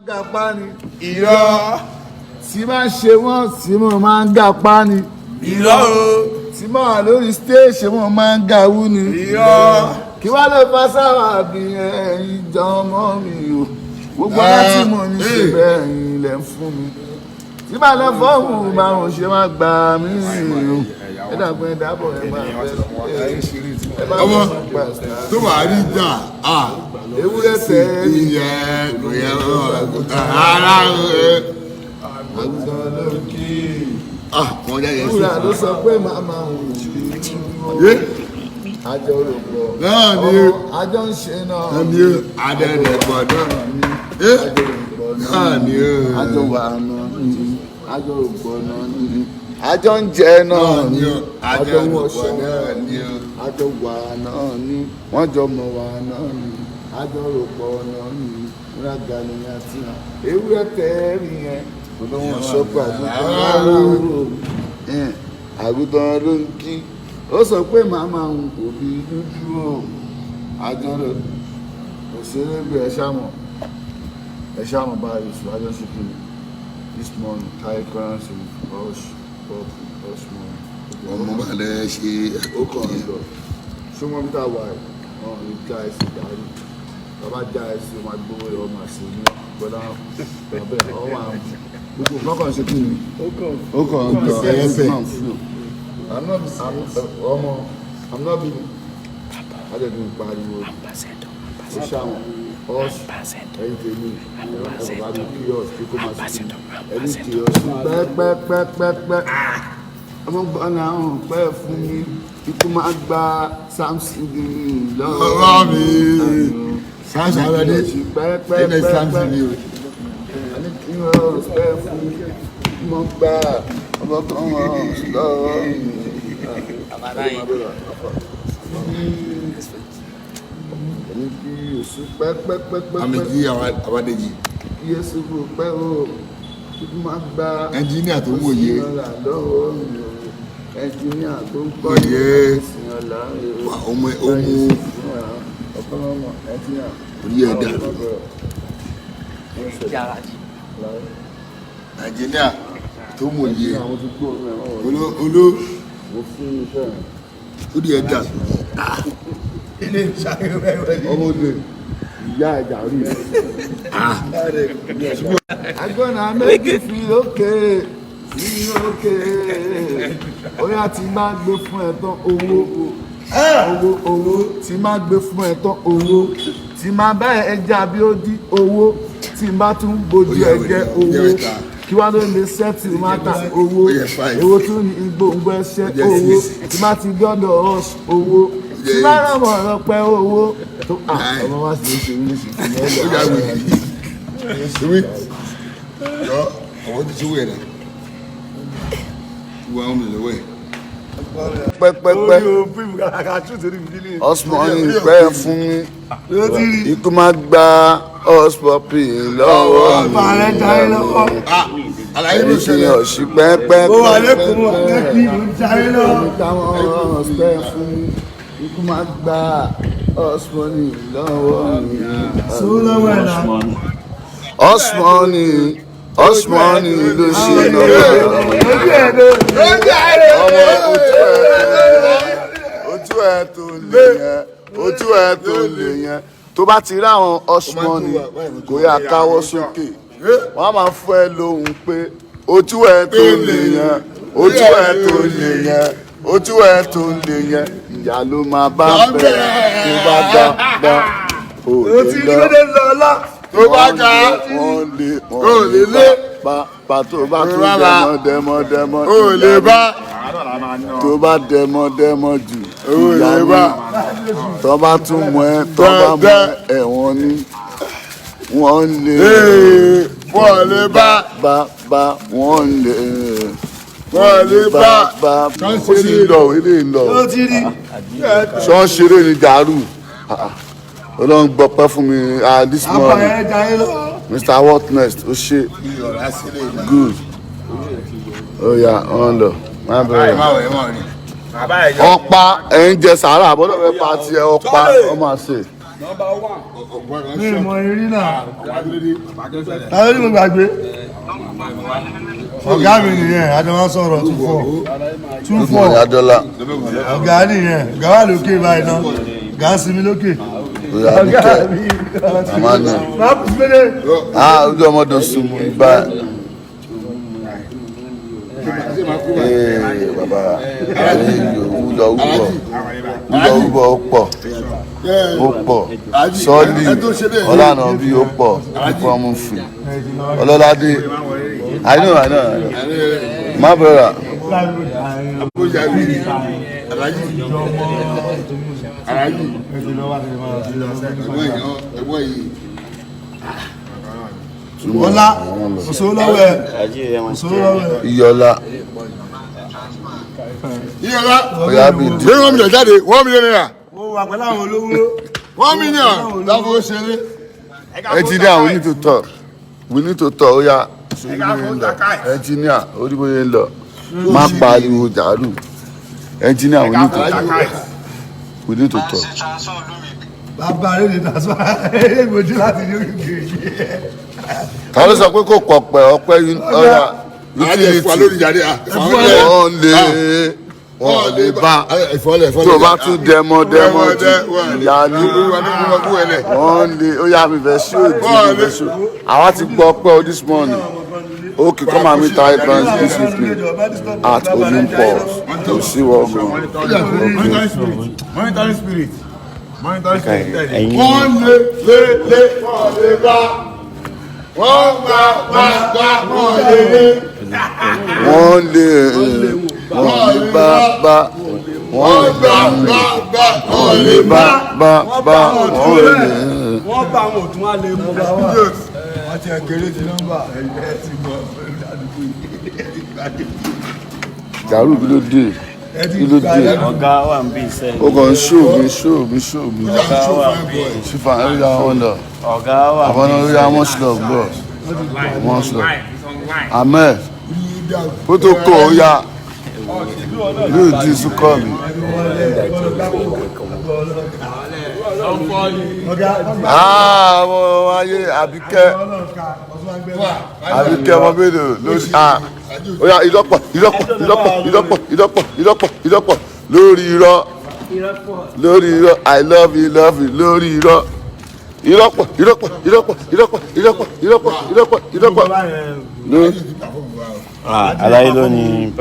Gapá ni. Irọ́. Tí máa ń ṣe wọ́n tí mo máa ń gapá ni. Irọ́ o. Tí mo wà lórí stage, mo máa ń gawú ni. Irọ́. Kí wá ló fa sáwà bí ẹ̀yin jọmọ mi o? Gbogbo ọlá tí mo ní ṣe bẹ́ẹ̀ ilẹ̀ ń fún mi. Tí bá lọ fọ́ọ̀mù márùn ṣe máa gbà mí o. Ẹ dàgbọ́n, ẹ dábọ̀, ẹ máa fẹ́ ẹ bá Ọmọ mi gbà. tó bá rí jà á. Ewúrẹ́ tẹ̀ ẹ́ ní. Ìyẹn kò yẹ rárá o. Àgùntàn ló kí. Ah, wọ́n jáde sí. Wúrà ló sọ pé màmá òun ò Yé. Àjọ rò pọ̀. Náà ni. Àjọ ń ṣe náà. Náà ni adẹ́rẹ́ pọ̀ náà. Yé. Àjọ rò pọ̀. Náà ni. Àjọ wà náà ni. Àjọ rò pọ̀ náà ni. Àjọ ń jẹ náà Náà ni. ni Àjọ ń adẹ́rẹ́ pọ̀ wọṣọ náà ni. Àjọ wà náà ni. Wọ́n jọ mọ̀ wà náà ni. Àjọ rò pọ̀ náà ni. Wúrà gani àti hàn. Ewúrẹ́ tẹ́ẹ̀rì yẹn. Kò ló wọn sọ pé àgùntàn ló ń àgùntàn ló ń kí. Ó sọ pé màmá òun kò bí dúdú o. Àjọ rẹ̀ òṣèré bí ẹ ṣàmọ̀ ẹ ṣàmọ̀ báyìí sùn àjọ ṣe kí ni this morning carry currency rush pop rush money. Ọmọ balẹ̀ ṣe. Ó kàn ń lọ súnmọ́ bí táwa ẹ̀ wọn ò ní já ẹsẹ̀ dárí. Bàbá já ẹsẹ̀, wọn máa gbówó rẹ̀, wọn máa ṣe ní gbọ́dọ̀ bàbá ẹ̀ ọ wà gbogbo nǹkan kan ṣe kí ni ó kàn ń lọ. Ẹsẹ̀. I'm not I'm ọmọ I'm not being adẹ̀dùn pariwo ó ṣàwọn ọ̀ṣ ẹ̀yìn tèmi ẹ̀rọ bá mi kí ọ̀ṣ kí kó máa ṣe ẹni kí ọ̀ṣ pẹ́pẹ́pẹ́pẹ́. Ọmọ gbọ́nà àwọn pẹ́ fún mi, ikú máa gba Samson lọ́wọ́. Lọ́wọ́ mi. Samson Alade. Pẹ́pẹ́pẹ́pẹ́. Ms Samson ni o. Ẹni kí ọ̀ṣ pẹ́ fún mi, mo gba ọmọ kan ọ̀ṣ lọ́wọ́ mi. Ẹni kí oṣù pẹ́pẹ́pẹ́pẹ́. Àmì kí Abadeji. Kí Yéṣu kò pẹ́ o, kí máa gba Ẹnjíníà tó ń wòye. ọ̀la lọ́wọ́ mi o. Ẹnjíníà tó ń kọ́. Òye. Ọ̀la. Wà ọmọ ọmọ. Ọ̀pọ̀lọpọ̀ ẹnjíníà. Orí ẹ̀ dà. Ẹnjíníà tó ń wòye. Àwọn tó gbọ́ ọ̀rọ̀ ẹ̀ wọ́n Olú olú mo fún iṣẹ́ rẹ̀. Orí ẹ̀ dà. Ọmọ olè ìyá ẹ̀jà rí. I'm gonna make you feel okay, feel okay. Oya, tí máa gbé fún ẹ tán, owó, owó, owó, tí máa gbé fún ẹ tán, owó, tí máa bá ẹ jà bí ó dí owó, tí máa tún bójú ẹ jẹ owó. Kí wá ló lè settle matter owó? Ó yẹ five. Èwo tún ní gbòǹgbò ẹsẹ̀ Ó jẹ́ owó? six. Tí máa ti gbọ́dọ̀ rush owó, tí máa ràn mọ́ ọ̀rọ̀ pẹ́ owó tó Nine. ọmọ wa sì ń ṣe ní ṣe fún Ó yà wèrè. Ewé. Yọ àwọn ti ṣòwò ẹ̀ dà. Wọ́n á mú mi lọ́wọ́ ẹ̀. Pẹ́pẹ́pẹ́ osmoni pẹ́ fún mi, ikú máa gba ospopi lọ́wọ́ mi. Ah, àlàyé ló ẹni kí ṣẹlẹ̀. ọ̀sì pẹ́pẹ́. Ó wà lẹ́kọ̀ọ́, wà lẹ́kì ló ń jayé lọ. Ẹni táwọn ọ̀sẹ̀ fún mi, ikú máa gba osmoni lọ́wọ́ mi. Sówó lọ́wọ́ ẹ̀ náà. Osmoni, osmoni ló ṣe lọ́wọ́. Ojú ẹ̀ ló. Ọmọ, ojú ẹ tó lè yẹn, ojú ẹ tó lè yẹn, tó bá ti rí àwọn osmoni, kò yá káwọ́ sókè, wọ́n á máa fún ẹ lóhùn pé ojú ẹ tó lè yẹn, ojú ẹ tó lè yẹn, ojú ẹ tó lè yẹn, ìyá ló máa bá bẹ̀rẹ̀ tó bá dá dá ò Ó ti lè rí lọ. lóde lọ lọ. Tó bá ga. Wọ́n lè Ó lè lé. bá bá tó bá tún Tó bá bá. dẹmọ dẹmọ dẹmọ. Ó lè bá. Tó bá dẹmọ dẹmọ jù, Ó lè ìyá bá. ni tó bá tún mọ ẹ, tó bá mọ ẹ, ẹ̀wọ̀n ni wọ́n lè. Ee, wọ́n lè bá. Bá bá wọ́n lè. Wọ́n lè bá. Bá ó sì ń lọ ilé ń lọ. Ó ti rí. Ṣọ́n ṣeré ni dàrú. Ọlọ́run gbọpẹ́ fún mi, ah, this Àpá morning. ẹ̀ jayé lọ. Mr What Next, ó ṣe good. Ó yá, wọ́n lọ má bẹ̀rẹ̀. Má wọ̀ ẹ́ má rí. Ọ̀pá ẹ̀ ń jẹ sàárà àbọ̀dọ̀ fẹ́ pa tiẹ̀ ọ̀pá ọmọ àṣẹ. Mi ì mọ irí náà. Ta ló ní mo gbàgbé? Ọ̀gá mi nìyẹn, a jọ máa ń sọ̀rọ̀ 24. 24. Adọ́lá. Ọ̀gá nìyẹn, ọ̀gá wà lókè báyìí náà. Ọ̀gá ń sinmi lókè. Oya Ọ̀gá Abike. mi. Màmá ni. Má kú pélé. Ah, ojú ọmọdé sùn mú ibà. Ee, bàbá, wúlọ wúbọ̀ wúlọ wúbọ̀ ó pọ̀ ó pọ̀ sọ́ọ̀lì ọ̀lànà bí ó pọ̀ fọ́ọ̀mù fì ọlọ́ládé. I know, I know, I know. My brother. Alájì, alájì, ẹ̀gbọ́n yìí. Ọlá, òṣòwò lọ́wọ́ ẹ̀. Òṣòwò lọ́wọ́ ẹ̀. Iyọlá. Iyọlá. Oya bí di. Gbé 1 million jáde, ₦1 million. Ó wà pẹ̀lú àwọn olówó. 1 million láfowó ṣeré. Engineer, we need to talk. We need to talk. Oya, engineer, orí bóyá ń lọ. Má pariwo dàrú. Engineer, we need to talk. We need to talk. Bàbá rẹ̀ lè transfer ẹ̀ ìbòjú láti ní òkè. Ta ló sọ pé kò pọ̀ pẹ̀ ọpẹ́ ọ̀yà Alájì, ẹ̀fọ́ lórí jáde. Wọ́n lè bá Ìfọ́lẹ̀ ìfọ́lẹ̀. tó o bá tún dẹmọ dẹmọ jù ìyá ní wọ́n lè ó yà mí fẹ́ sí òdì mi fẹ́ sí òdì. Àwa ti gbọ́ pé o this morning. Okay, come and meet our plans this evening at Olympus. Kò sí wọ́gùn. Monitoring spirit. Monitoring spirit. Monitoring spirit. Ẹ̀yin Wọ́n lé lé lé wọ́n lé bá. Wọ́n gbà gbà gbà wọ́n lé lé. Wọ́n lè wọ́n lè bá bá wọ́n Wọ́n gbà gbà gbà wọ́n lé lè bá bá bá wọ́n lè. Wọ́n bá àwọn òtún wá lè mú. Wọ́n ti ẹ̀kẹ́rẹ́ ti nọ́mbà ẹ̀ ti mọ̀ àdúgbò yìí. Dàrú, kí ló dé? Kí ló dé? Ọ̀gá wà ń bí iṣẹ́. Ó kàn ń ṣó mi, ṣó mi, ṣó mi. Ọ̀gá wà ń bí. Ṣífà ń rí àwọn ọ̀nà. Ọ̀gá wà ń Àwọn bí. ọ̀nà rí àwọn much love, bros. Much love. Amen. Protocol ó yá. Yóò di sukọ mi. Ọ̀gá. Ah, àwọn ayé Àbíkẹ́. Àbíkẹ́ ọmọ mélòó lórí ah. Ó yá ìlọ́pọ̀ ìlọ́pọ̀ ìlọ́pọ̀ ìlọ́pọ̀ ìlọ́pọ̀ ìlọ́pọ̀ ìlọ́pọ̀ lórí irọ́ lórí irọ́. I love you, love you lórí irọ́ ìlọ́pọ̀ ìlọ́pọ̀ ìlọ́pọ̀ ìlọ́pọ̀ ìlọ́pọ̀ ìlọ́pọ̀ ìlọ́pọ̀ ìlọ́pọ̀ lórí. Aláyé ló ní.